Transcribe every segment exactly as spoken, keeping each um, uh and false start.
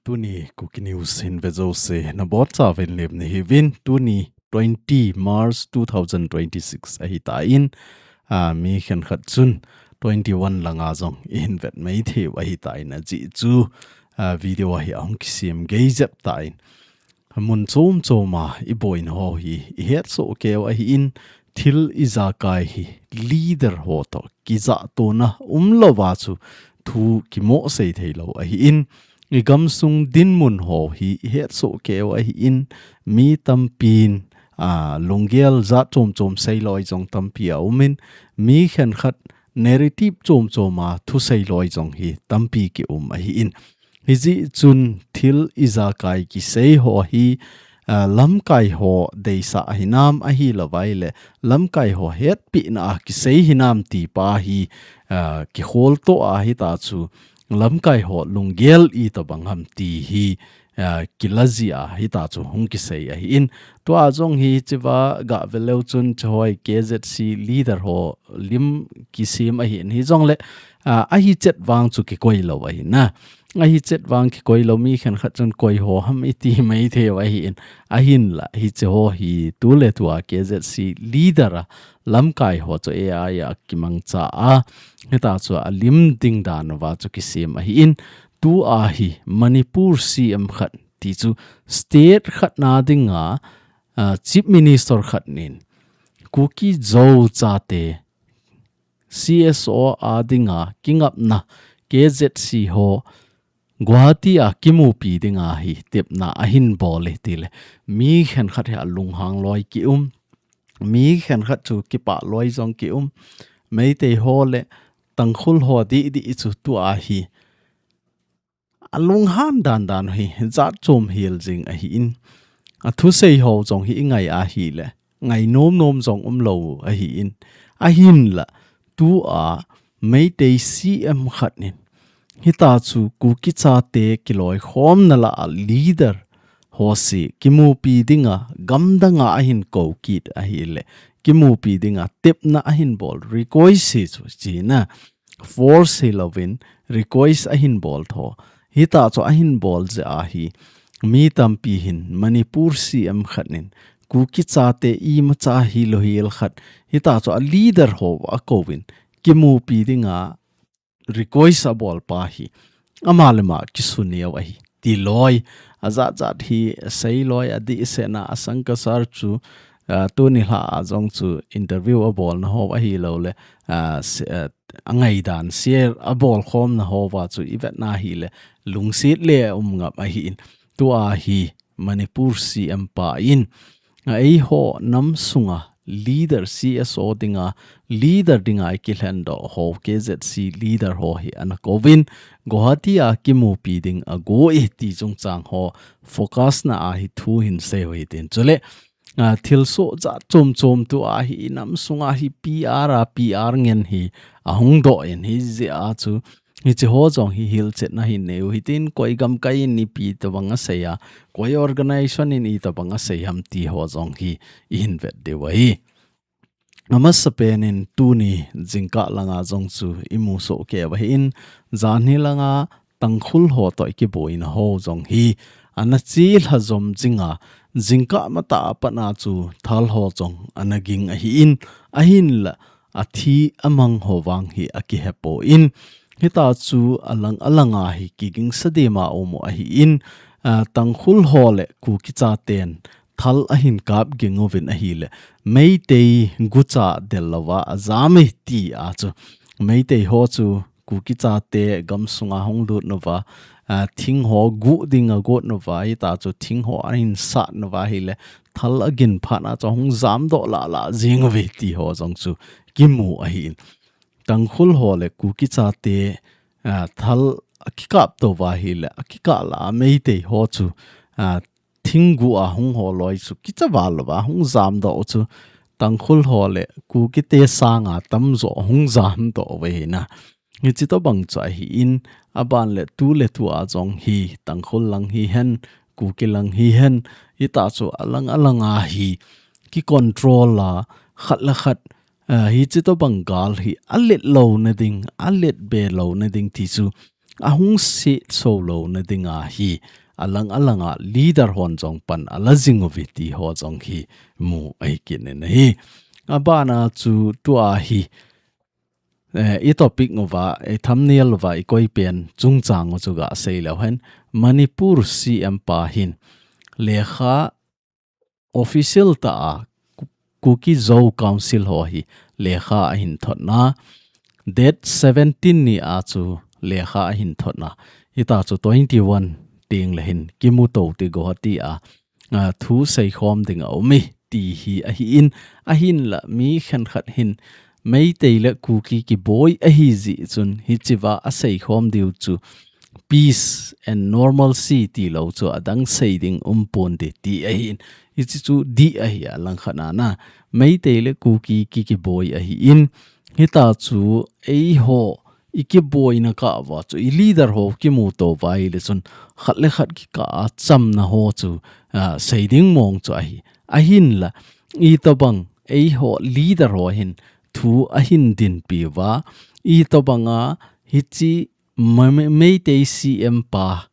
Tuni Kuki News hin ve jouse nabonchauvin lemna hiuvin, tuni twenty March two thousand twenty-six ahitan, ah, mi khenkhat chun twenty-one langa jong ihin vet maithei u ahitan, ajeh chu, ah, video hi ahung kisem gei jep tan. Mun chom choma iboina ho hi ihetsoh keiu ahin, thil ijakai hi leader ho toh kijatona umlouva chu thu kimoh sei theilou ahin, igamsung dinmun ho hi ihetsoh keiu ahin, mi tampin, ah, lunggel jat chom chom seiloi jong tampi aumin, mi khenkhat narrative chom choma thusei loi jong hi tampi kium ahin. Hijeh chun thil ijakai kisei ho hi, ah, lamkai ho deisah hinam ahilouvai le, lamkai ho hetpina a kisei hinam ti pa hi, ah, kikholtoh a hitachu lamkai ho lunggel itobang ham ti hi, ah, kila jia hitachu hung kisei ahin. Tua jong hi hichea gaveleu chun chuhoi K Z C leader ho lim kisem ahin hijongle, ah, ahichet vang chu kikoilou ahin na. Ahichet vang kikoilou mi khenkhat chun koi ho ham iti maithei u ahin. Ahinla hiche ho hi tuletua K Z C leader a lamkai ho chu A I a kimangcha a, hitachu alim ding dan uva chu kisem ahin. Tua hi Manipur C M khat tichu state khat na dinga, ah, Chief Minister khat nin Kuki Zo chate C S O a dinga kingapna K Z C ho Guwahati a kimupi dinga hi tepna ahin bol e tile, mi khenkhat hi alunghang loi kium, mi khenkhat chu kipah loi jong kium, Meitei ho le Tangkhul ho didi chu tua hi alunghan dan dan hi jat chom hel jing ahin, athusei ho jong hi ingai ahile, ngai nom nom jong umlou ahin, ahinla, tua Meitei C M khat nin hitachu Kuki chate kiloikhomna lah a leader ho si kimupi dinga gamdanga ahin kou kit ahile, kimupi dinga tepna ahin bol, request hi chu china, force hilouvin request ahin bol tho. Hitachu ahin bol jeh a hi mi tampi hin Manipur C M khat nin Kuki chate imacha hilou hel khat hitachu a leader ho akouvin kimupi dinga request abol pa hi ama le ama kisuneu ahi ti loi, ajat jat hi sei loi, adehset na Asang Kasar chu, ah, tuni lha a jong chu interview abolna ho ahiloule, ah, se-, ah, angaidan share abolkhomna houva chu ivetna hile lungset le um ngap ahin. Tua hi Manipur C M pa in, a, eiho nam sunga leader C S O dinga, leader dinga ikilhendoh ho, K Z C leader ho hi ana kouvin, Guwahati a kimupi ding ago e ti chungchang ho focus na a hi thu hin sei u hitin. Chule, a, thilsoh jat chom chom tua hi inam sunga hi P R a, P R ngen hi ahung doh in hijeh a chu, hiche ho jong hi hilchetna hin neiu hitin, koi gamkai in ipi tobang asei a, koi organization in itobang asei ham ti ho jong hi ihin vet diu ahi. Amasapen in tuni jingkah langa jong chu imu soh kei uva ahin, janhi langa Tangkhul ho toh ikiboina ho jong hi ana chelha jom jinga, jingkah matah a pat a chu thal ho jong ana ging ahin, ahinla athi amang ho vang hi akihepon, hitachu alang alanga hi kigingsa dema um u ahin, a, Tangkhul ho le Kuki chaten thal ahin kap ging uvin ahile, Meitei gucha del louva ajam e ti a chu, Meitei ho chu Kuki chate gamsunga hung lut uva, a, thing ho guh ding agot uva, hitachu thing ho ahin sat uva ahile, thal agin phat a chu hung jamdoh lah lah jing uve ti ho jong chu kimu ahin. Tangkhul ho le Kuki chate, a, thal akikap tou uva ahile, akikah lah a Meitei ho chu, a, thing guh a hung ho loi chu kicha val louva hung jamdoh u chu Tangkhul ho le Kukite sanga tamjo hung jamdoh uve na. Hiche tobang chu ahin, aban le tu le tu a jong hi Tangkhul lang hihen, Kuki lang hihen, hitachu alang alanga hi kicontrol a, khat le khat, a, hiche tobang gal hi alet louna ding, alet be louna ding ti chu ahung se sou louna dinga hi alang alanga leader hon jong pan ala jing uve ti ho jong hi mu ahi kit in ahi. Abana chu tua hi, eh, i topic uva, i thumbnail uva i koi pen chungchang u chu ga sei leu hen, Manipur C M pa hin lekha official ta a Ku-, Kuki Zo Council ho hi lekha ahin thotna, date seventeen ni a chu lekha ahin thotna, hita chu twenty-one teng le hin kimu to ti go ti a, a, thu seikhom ding a um e ti hi ahi in, ahinla mi khenkhat hin Meitei le Kuki kiboi ahi jeh chun hichea aseikhom diu chu peace and normalcy ti lou chu adang sei ding um ponte ti ahi in, hichi chu dih ahi a langkhat a na. Meitei le Kuki ki kiboi ahi in, hita chu eiho i kiboina kah uva chu i leader ho kimu to uva ahile chun khat le khat kikah a chamna ho chu, a, sei ding mong chu ahi. Ahinla, itobang eiho leader ho hin thu ahin dinpi uva, itobang a hichi Ma-, Me-, Meitei C M pa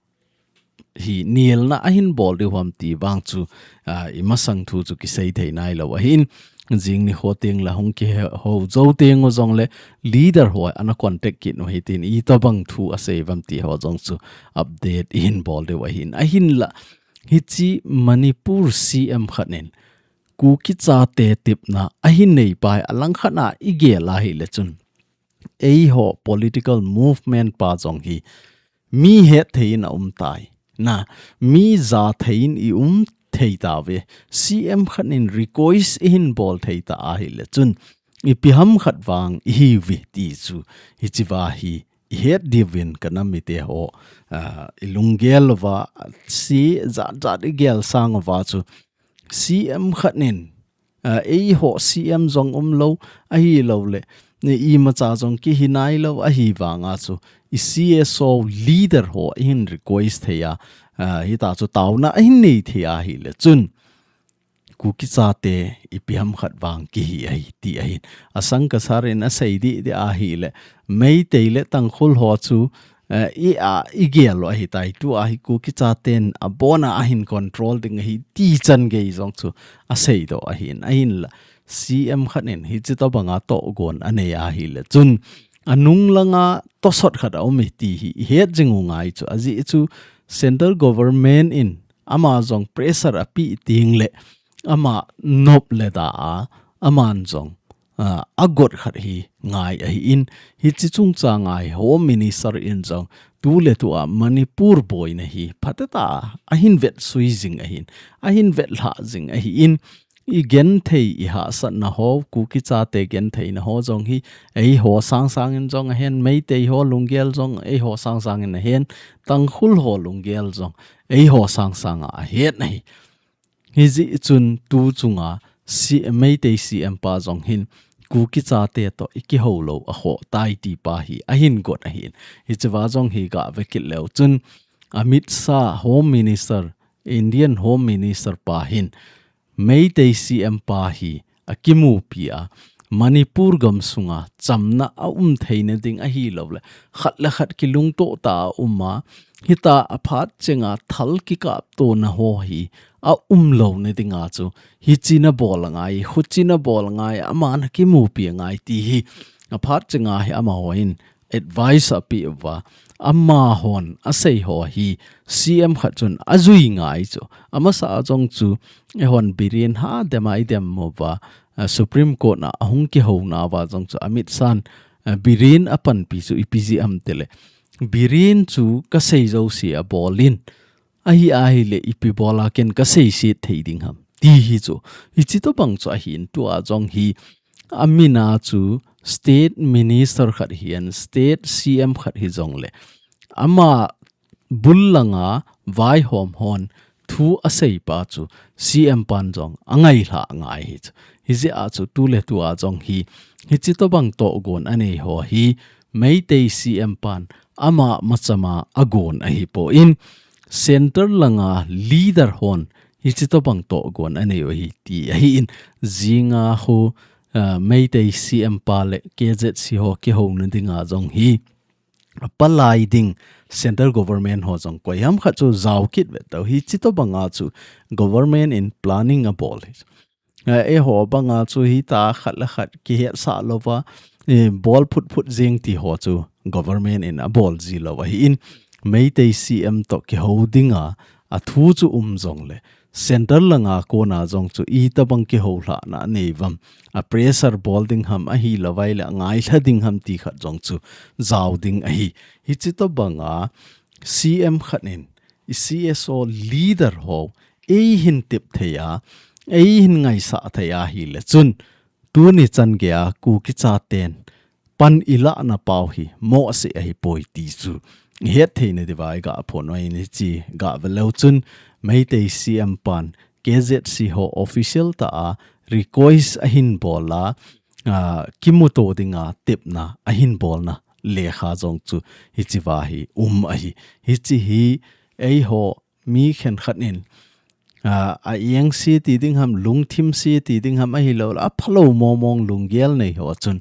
hi nialna ahin bol diu ham ti vang chu, a, i masang thu chu kisei thei nai lou ahi in, jing nikho teng la hung kihou jou teng u jong le leader ho ana contact kit u hitin itobang thu asei uvam ti ho jong chu update ihin bol diu ahi in. Ahinla, hichi Manipur C M khat in Kuki chate tipna ahin nei pa hi alangkhat a i gel ahile chun eiho political movement pa jong hi mi het thei in a um tai. Na, mi ja thei in i um thei tauve. C M khat in request ihin bol thei ta ahile chun ipi ham khat vang ihiuve ti chu hichea hi i het diuvin ka nam mite ho, a, i lunggel uva, si jat jat i gel sang uva chu C M khat in, a, eiho C M jong um lou, ahilou le, ni imacha jong kihi nai lou, ahi vang a chu, i C S O leader ho ihin request thei a, a, hita chu taona ahin nei thei ahile chun, Kuki chate ipi ham khat vang kihi ahi, ti ahin. Asang kasar in asei dih dih ahile, Meitei le Tangkhul ho chu, eh, i a, i gel u ahi tai, tua hi Kuki chaten abona ahin control ding ahi ti chan gei jong chu asei doh ahin, ahinla C M khat in hichi tobang a tohgon anei ahile chun anung langa tosot khat a um e ti hi i het jing u ngai chu, ajeh chu central government in ama jong pressure api ting le ama nop le da a, aman jong a, a got khat hi ngai ahi in, hichi chungchang a hi Home Minister in jong tu le tu a Manipur boina hi phatah a ahin vetsui jing ahin, ahin vetlhah jing ahi in, i genthei i hahsatna ho, Kuki chate gentheina ho jong hi eiho sangsang in jong ahen, Meitei ho lunggel jong eiho sangsang in ahen, Tangkhul ho lunggel jong eiho sangsang a ahen ahi. Hijeh chun tu chunga C-, Meitei C M pa jong hin Kuki chate toh i kihou lou a khoh tai ti pa hi ahin got ahin. Hichea jong hi ga ve kit leu chun Amit Shah Home Minister, Indian Home Minister pa hin Meitei C M pa hi akimupi a Manipur gam sunga chamna a um theina ding ahilou le, khat le khat kilungtoh ta a um a, hita a phat chenga thal kikap tona ho hi a um louna dinga chu, hichi na bol angai, huchi na bol angai, aman akimupi angai ti hi a phat chenga hi amaho hin advice api uva, amahon asei ho hi C M khat chun ajui ngai chu. Amasa a jong chu eihon Biren ha dem a i dem uva, a, Supreme Court na ahung kihouna uva jong chu Amit Shah in, a, Biren apanpi chu ipi jeh ham tile, Biren chu kasei jouse abol in, ahi ahile ipi bol a ken kasei set thei ding ham ti hi chu. Hichi tobang chu ahin, tua jong hi amin a chu State Minister khat hihen, State C M khat hijong le, ama bul langa vaihom hon thu asei pa chu C M pan jong angailhah ngai hi chu. Hijeh a chu tu le tu a jong hi, hichi tobang tohgon anei ho hi Meitei C M pan ama machama agon ahipoi, Centre langa leader hon hichi tobang tohgon anei u ahi ti ahin, jinga khu, ah, Meitei C M pa le K Z C ho kihouna dinga jong hi, apalai ding, central government ho jong koiham khat chu jao kit ve tau hi, chutobanga chu government in planning abol hi. Eh, eiho banga chu hita khat le khat kihetsah louva, eh, bol phut phut jing ti ho chu government in abol ji lou ahin, Meitei C M toh kihou dinga, athu chu um jongle, central langa kona jong chu itobang kihoulhahna anei uvam, a pressure bol ding ham ahilouvai le, angailha ding ham ti khat jong chu jao ding ahi. Hitobanga C M khat in, i C S O leader ho, eihin tep thei a, eihin ngaisah thei ahile chun, tuni chan geia Kuki chaten pan ilahna pau hi mohseh ahipoi ti chu ihet theina diuva iga phon uva, hiche gave leu chun Meitei C M pan K Z C ho official tah a request ahin bol a, ah, kimuto dinga tepna ahin bolna lekha jong chu hichea hi um ahi. Hiche hi eiho mi khenkhat in, ah, a engse ti ding ham, lungthimse ti ding ham, ahilouleh aphalou mong mong lunggel nei ho chun,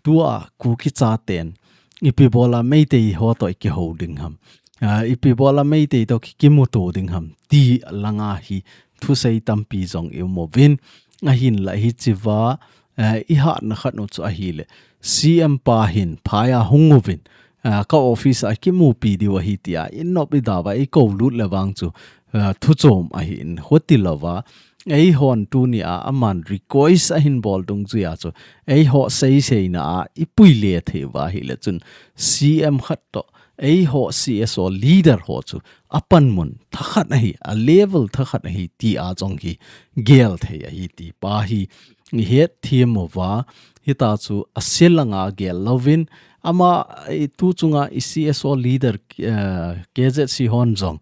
tua Kuki chaten ipi bola Meitei ho toh ikihou ding ham, ah, ipi bola Meitei toh ki, kimuto ding ham ti langa hi thusei tampi jong i um uvin, ahinla hichea, eh, ihatna khat u chu ahile, C M pa hin phai a hung uvin, ah, ka office a kimupi diu ahi tia inop idau va ikou lut le vang chu, ah, thuchom ahin, hutilouva, eihon tunia aman request ahin bol dungjuia chu, eiho seiseina a ipui le thei uva ahile chun, C M khat toh, eiho C S O leader ho chu apanmun thakhat ahi, a level thakhat ahi tia jong hi gel thei ahi ti pa hi ihet them uva, hita chu ase langa gel louvin, ama, eh, tu chunga i C S O leader, eh, K Z C hon jong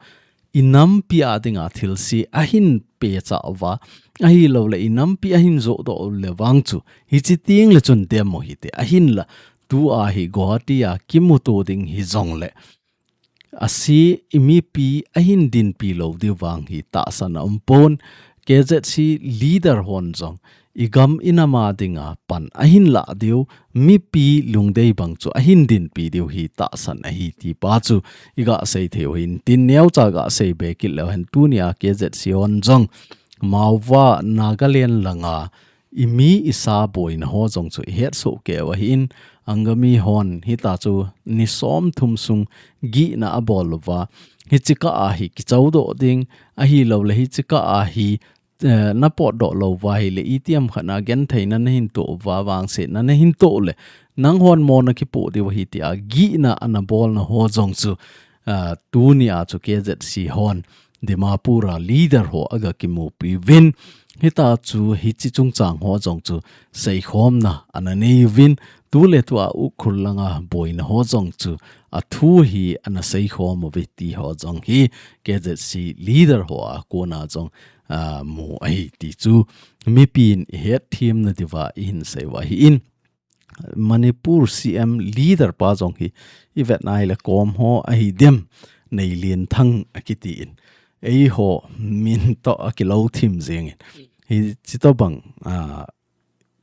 inampi a dinga thilse ahin pehcha uva, ahilouleh inampi ahin johdoh u le vang chu, hiche tengle chun dem u hite, ahinla tua hi Guwahati a kimuto ding hijongle, ase i mipi ahin dinpi lou diu vang hi tahsan a um pon, K Z C leader hon jong igam inam a dinga pan ahin lah diu, mipi lungdei bang chu ahin dinpi diu hi tahsan ahi ti pa chu iga sei thei u hin, tin neocha ga sei be kit leu hen, tunia K Z C hon jong Mao va Nagaland langa i mi i sa boina ho jong chu ihet soh kei u ahin, Angami hon hita chu ni som thum sung gihna abol uva, hiche kah a hi kichodoh ding, ahilouleh hiche kah a hi, eh, na potdoh lou uva ahile, itiham khat na gentheina nahin toh uva, vangsetna nahin toh le, nanghon mo na kipoh diu ahi tia gihna ana bolna ho jong chu, ah, tunia chu K Z C hon Dimapur a leader ho aga kimupi uvin, hita chu hiche chungchang ho jong chu seikhomna ana nei uvin, tuletua Ukhrul langa boina ho jong chu athu hi ana seikhom uve ti ho jong hi K Z C leader ho a kona jong, ah, mu ahi ti chu mipin ihet themna diuva ihin sei u ahin, Manipur C M leader pa jong hi ivet nai le kom ho ahi dem, Neilianthang akiti in, eiho min toh akilou thim jeng in, hiche tobang, ah,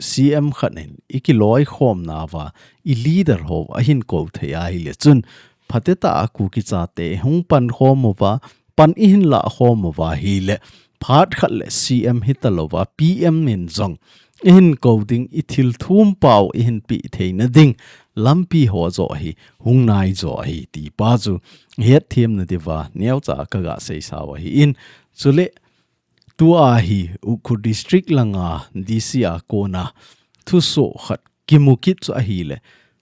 C M khat in ikiloikhomna uva i leader ho ahin kou thei ahile chun, phatecha a Kuki chate hung pankhom uva, pan ihin lahkhom uva ahile, phat khat le C M hitalouva P M in jong ihin kou ding, i thil thum pau ihin pe theina ding lampi ho joh hi hung nai jo ahi ti pa chu ihet themna diuva neocha kaga seisa u ahin, chule tua hi Ukhrul District langa D C a kona thusoh khat kimu kit chu ahile,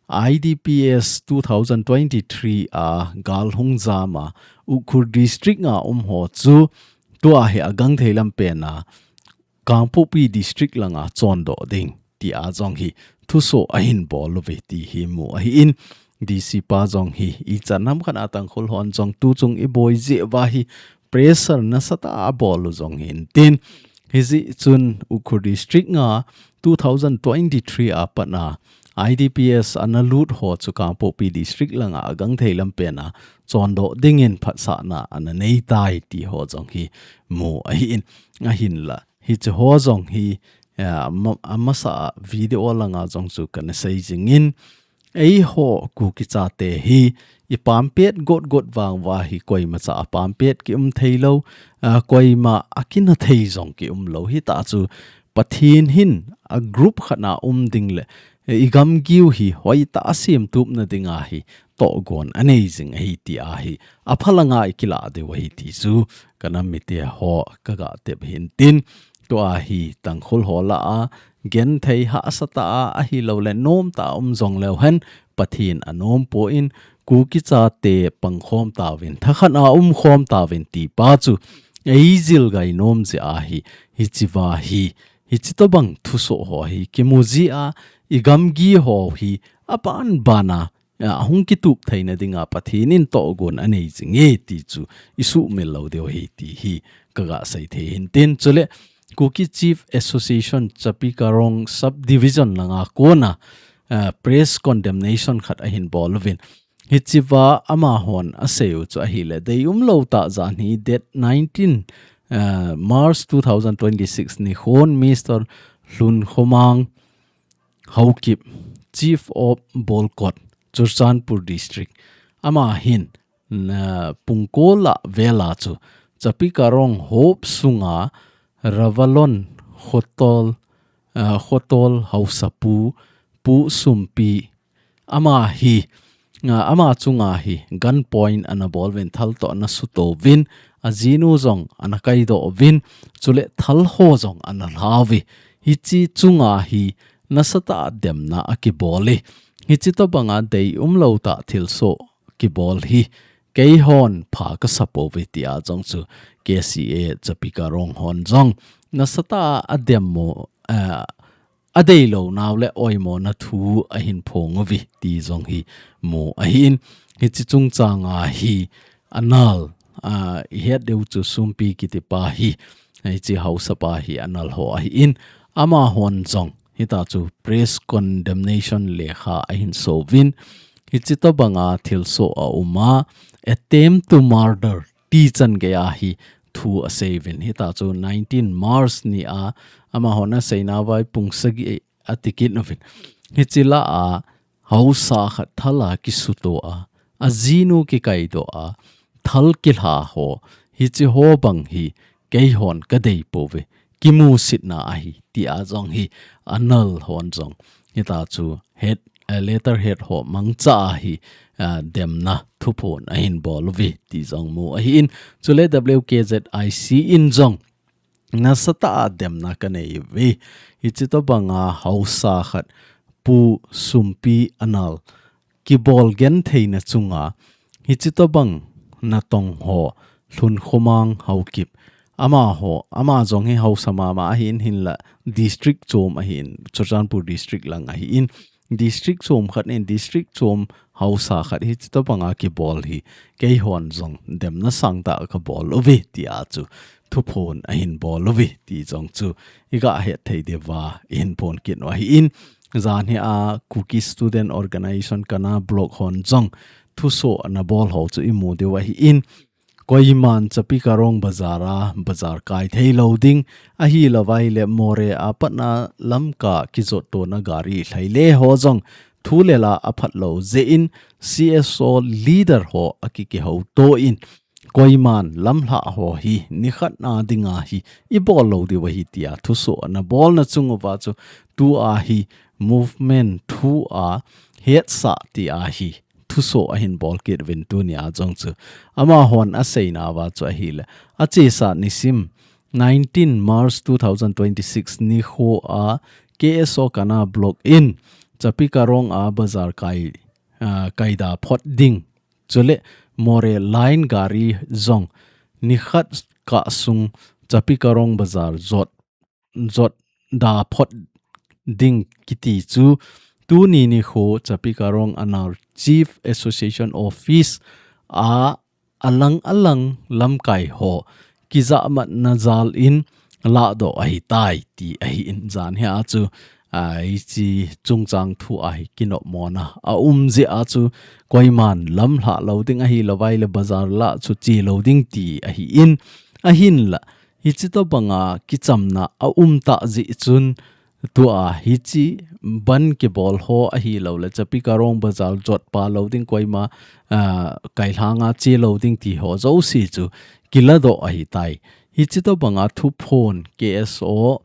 I D P S two thousand twenty-three a gal hung jam a Ukhrul District a um ho chu tua hi agangthei lam pen a Kangpokpi District langa chondoh ding tia jong hi thusoh ahin bol uve ti hi mu ahin, D C pa jong hi ichan ham khat a Tangkhul hon jong tuchung iboi jeh uva hi pressure nasatah a abol u jong hin tin, hijeh chun Ukhrul District a two thousand twenty-three a pat a I D P S ana lut ho chu Kangpokpi District langa agangthei lam pen a chondoh dingin phatsahna ana nei tai ti ho jong hi mu ahin, ahinla hiche ho jong hi, ah, ma-, amasa a video langa jong chu kana sei jingin, Eiho Kuki chate hi i pampet got got vang uva hi koima cha a pampet ki um thei lo, a, koima a kina thei jong ki um lo. Hita chu Pathen hin a group khat na um ding le, e, i gamgiu hi hoitah a semtup na dinga hi togon a nei jing ahi ti ahi. A phalanga i kila diu ahi ti chu ka nam mite ho ka ga tep hin tin. Tua hi Tangkhul ho lah a, genthei hahsa tah a, ahilou le nom tah a um jong leu hen, Pathen a nom poi, Kuki chate pangkhom tauvin, thakhat a umkhom tauvin ti pa chu, ei jil gai nom jeh ahi, hichi va hi, hichi tobang thusoh ho hi, kimu jeh a, i gamgi ho hi, a ban ban a, a hung kitup theina dinga Pathen in togon a nei jing e ti chu i sumil lo diu ahi ti hi ka ga sei thei hin tin. Chule Kuki Chief Association Chapikarong Subdivision langa kona, a, press condemnation khat ahin bol uvin. Hichi va amahon a sei u chu ahile, deium lo tah jan hi date nineteen, a, March two thousand twenty-six nikhon Mister Hlunkhomang Haokip, Chief of Bolkot, Churachandpur District, ama hin, na, pungko lah vela chu, Chapikarong hop sunga Ravalon Khotol, ah, Khotol Haosapu, Pu Sumpi, ama hi, ah, ama chunga hi gun point ana bol uvin, thal toh ana suto uvin, ajinu jong ana kaidoh uvin, chule thal ho jong ana lha uve. Hichi chunga hi nasatah a demna a kibol e. Hichi tobanga deium lo tah thilsoh kibol hi keihon pha ka sa pouve tia jong chu K C A Chapikarong hon jong nasatah a dem u, eh, a deilou nau le oimona thu ahin phong uve ti jong hi mu ahin. Hichi chungchanga hi anal, a, i het diu chu Sumpi kiti pa hi, hichi haosa pa hi anal ho ahin. Amahon jong hita chu press condemnation lekha ahin so uvin. Hichi tobanga thilsoh a um a, attempt to murder ti chan gei a hi thu asei uvin. Hita chu nineteen March ni a, amahon asei nauva pung sagi a tikit uvin. Hichi lah a, haosa khat thal a kisuto a, ajinu kikaidoh a, thal kilha ho, hichi ho bang hi keihon ka dei pouve, kimusitna ahi, tia jong hi anal hon jong hita chu head, eh, letterhead ho mangcha a hi, ah, demna thuphon ahin bol uve ti jong mu ahin. Chule W K Z I C in jong nasatah a demna ka nei uve. Hichi tobanga haosa khat Pu Sumpi anal kibol gentheina chunga hichi tobang natong ho Hlunkhomang Haokip. Amaho, ama jong hi haosa mama ahin, hinlah district chom ahin, Churachandpur district lang ahin, district chom khat in, district chom haosa khat hichi tobanga kibol hi keihon jong demna sangtah ka bol uve tia chu thuphon ahin bol uve ti jong chu i ga het thei diuva i hin phong kit u ahin. Jan hi a Kuki Student Organization Kana Block hon jong thusoh ana bol ho chu i mu diu ahin. Koiman Chapikarong bazar a bazar kai thei lou ding, ahilou vai le Moreh a patna Lamka kijot tona gari lhaile ho jong thu le la a phat lou jeh in C S O leader ho a ki kihouto in koiman lamlhah ho hi nikhat na dinga hi i bol lou diu ahi tia thusoh ana bolna chung uva chu tua hi movement thu a hetsah tia hi thusoh ahin bol kit uvin tunia jong chu. Amahon asei nauva chu ahile, achesa nisim nineteen March two thousand twenty-six nikho a K S O Kana Block in Chapikarong a bazar kai, ah, kaida phot ding. Chule Moreh line gari jong nikhat kah sung Chapikarong bazar jot jot da phot ding kiti chu tuni nikho Chapikarong Anar Chief Association Office a alang alang lamkai ho kijahmatna jal in lahdoh ahitai ti ahin jan hi a chu, a, hichi chungchang thu a hi kinopmona a um jeh a chu koiman lamlhah lou ding ahilou vai le bazar lah chu che lou ding ti ahin ahinla Hichi tobanga kichamna a um tah jeh chun, tua hichi ban kibol ho ahilouleh Chapi Karong Bazar jot pa lou ding koima, ah, Kailhanga che lou ding ti ho jouse chu kiladoh ahitai. Hichi tobanga thuphon K S O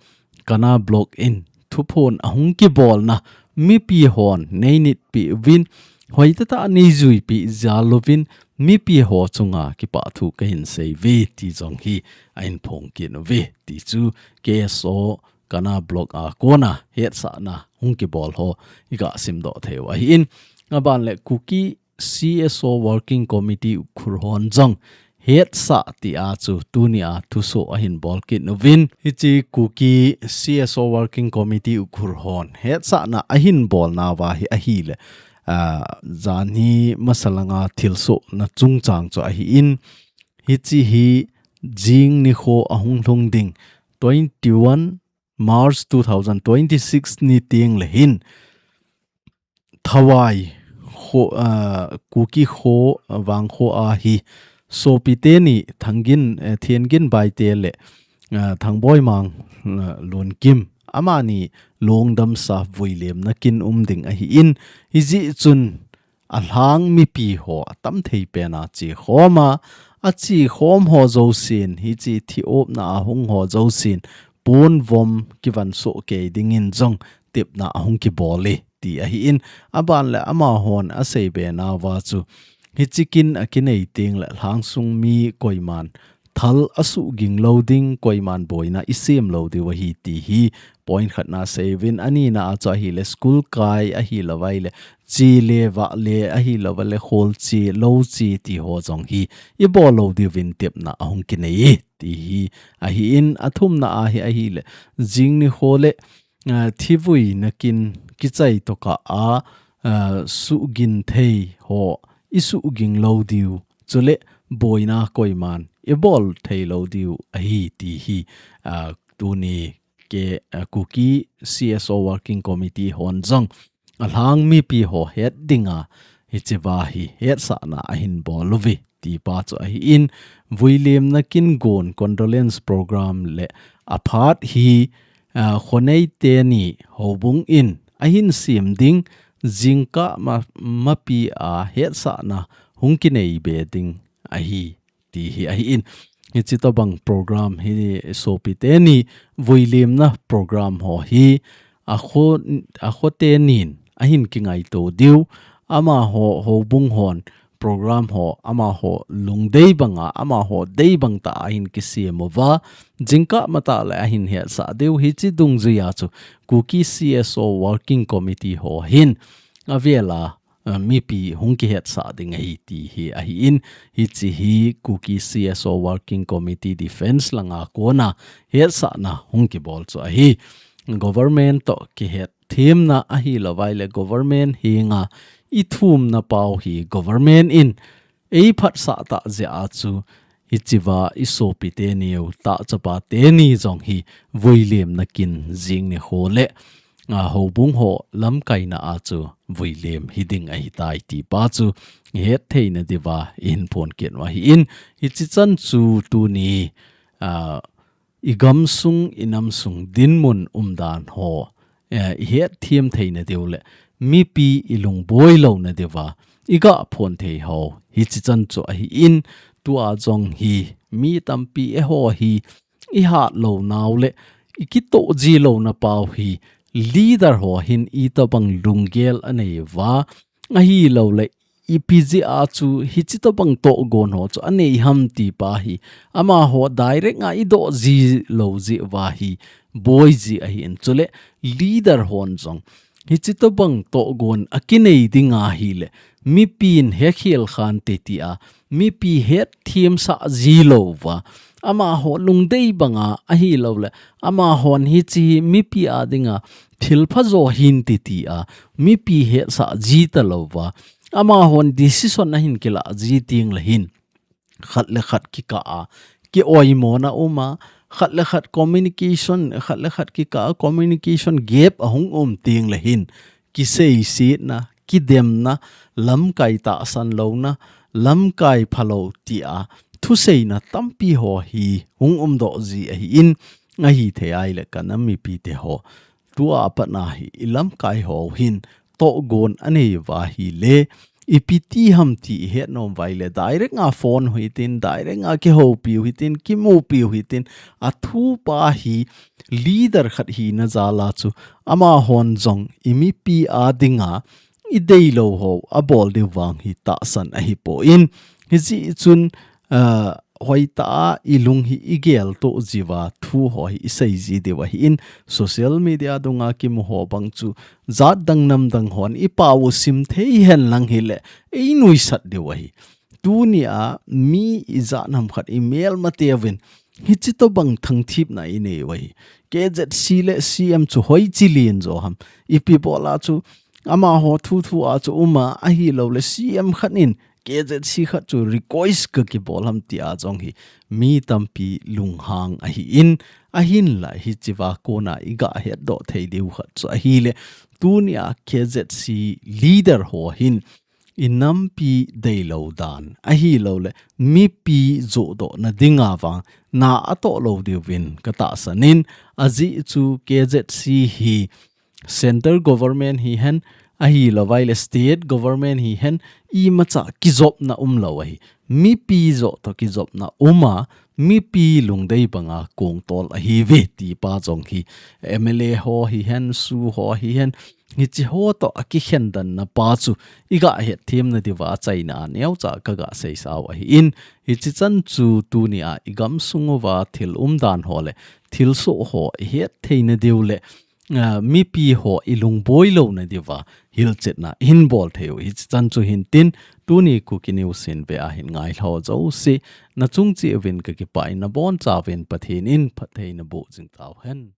Kana Block in thuphon ahung kibolna mipi hon neinitpi uvin hoitah tah neijuipi jal uvin mipi ho chunga kipathu kahin seiuve ti jong hi ahin phong kit uve ti chu K S O Kana Block a kona hetsahna hung kibol ho iga simdoh theiu ahin. Aban le Kuki C S O Working Committee Ukhrul hon jong hetsah tia chu tunia thusoh ahin bol kit uvin. Hichi Kuki C S O Working Committee Ukhrul hon hetsahna ahin bolnauva hi ahile, ah, janhi masalanga thilsohna chungchang chu ahin. Hichi hi jing nikho ahung lhung ding twenty-one March two thousand twenty-six ni teng le hin Thawai kho, ah, Kuki kho, ah, vangkho a hi sopite ni Thangin, eh, Thiangin Baite le, ah, Thangboi Mang, ah, Lunkim amani lungdamsa vuilemna kin um ding ahin, hijeh chun alhang mipi ho atam thei pena chekhom a, achekhom ho jousen hichi thi-opna a hung ho jousen ponvom kivan soh kei dingin jong tepna ahung kibol e ti ahin, aban le amahon asei benauva chu hichi kin akinei teng le lhangsung mi koiman thal asuhging lou ding, koiman boina isem lou diu ahi ti hi point khatna asei uvin, anina a chu ahile school kai ahilouva ile che le vah le ahilouva le khol che lou che ti ho jong hi ibol lou diuvin tepna ahung kinei e ti hi ahin, athumna a hi ahile jing nikho le, ah, thivuina kin kichai tokah a, ah, suhgin thei ho isuhging lou diu chule boina koiman ibol thei lou diu ahi ti hi, ah, tuni K, ah, Kuki C S O Working Committee hon jong alhang mipi ho het dinga hichiva hi hetsahna ahin bol uve ti pa chu ahin, vuilemna kin gon condolence program le aphat hi, ah, khonei teni houbung in ahin sem ding jingkah ma, mapi a hetsahna hung kinei be ding ahi ti hi ahin. Hichi tobang program hi sopite ni vuilemna program ho hi akho, akho tenin ahin kingaito diu. Amaho houbung hon program ho amaho lungdei banga amaho dei bang tah a ahin kisem uva, jingkah matah le ahin hetsah diu. Hichi dungjuia chu Kuki C S O Working Committee ho hin avela, ah, mipi hung kihetsah ding ahi ti hi ahin, hichi hi Kuki C S O Working Committee defense langa kona hetsahna hung kibol chu ahi. Government toh kihetthemna ahilouva ile government henga ithumna pau hi government in eiphatsah tah jeh a chu hichiva isopite niu tah chapate ni jong hi vuilemna kin jing nikho le, ah, houbung ho lamkaina a chu vuilem hiding ahitai ti pa chu ihet theina diuva ihin phong kit u ahin, hichi chan chu tuni, ah, igamsung, inamsung dinmun umdan ho, eh, ihetthem theina diu le mipi ilungboi louna diuva iga phong thei ho hichi chan chu ahin, tua jong hi mi tampi eiho hi ihat lounau le ikitoh ji louna pau hi leader ho hin itobang lunggel anei uva, ahilou le ipi jeh a chu hichi tobang tohgon ho chu anei ham ti pa hi amaho direct a idoh ji lou jeh uva hi boi ji ahin, chule leader hon jong hichi tobang tohgon akinei ding ahile mipin hekhel khante tia mipi hetthemsah ji louva, amaho lungdei banga ahilou le amahon hichi hi mipi a dinga thilpha jo hinte tia mipi hetsah ji talouva, amahon decision ahin kilah ji teng le hin khat le khat kikah a kioimona um a, khat le khat communication, khat le khat kikah a communication gap ahung um teng le hin kiseisetna, kidemna, lamkai tahsan louna, lamkai phalou tia thuseina tampi ho hi hung umdoh ji ahin, ahithei ahile kana mipite ho tua patna hi ilamkai ho hin togon anei uva ahile, ipi ti ham ti ihet nom uva ahile, direct a phone u hitin, direct a kihoupi u hitin, kimupi u hitin, athu pa hi leader khat hina jal a chu, amahon jong imipi a dinga ideilou ho abol diu vang hi tahsan ahipoi. Hijeh chun, ah, hoitah a ilung hi igeltoh jiuva thu ho hi isei ji diu ahin, social media dunga kimu ho bang chu jat dang nam dang hon ipao u sim thei hen lang hile einuisat diu ahi. Tunia mi ijat ham khat imelmateuvin hichi tobang thangthipna inei u ahi. K Z C le C M chu hoiche lin jo ham. Ipi bol a chu amaho thuthu a chu um a, ahilouleh C M khat in K Z C khat chu request kakibol ham tia jong hi mi tampi lunghang ahin, ahinla hichea kona iga hetdoh thei diu khat chu ahile, tunia K Z C leader ho hin inampi deilou dan ahilouleh mipi johdohna dinga vang na atoh lou diuvin katahsan in, ajeh chu K Z C hi central government hihen, ahilouva ahile state government hihen, imacha kijopna umlou ahi. Mipi joh toh kijopna um a, mipi lungdei banga kongtol ahiuve ti pa jong hi M L A ho hihen, SoO ho hihen, hichi ho toh akikhen danna pa chu iga hetthem nadiuva achaina a neocha kaga seisau ahin, hichi chan chu tunia igamsung uva thil umdan ho le thilsoh ho ihet theina diu le, ah, mipi ho ilungboi louna diuva hilchetna ihin bol thei u. Hichi chan chu hintin, tuni Kuki News in ve ahin ngailhah jouse nachung cheh uvin kakipah in, nabonchauvin Pathen in phatthei naboh jing tauhen.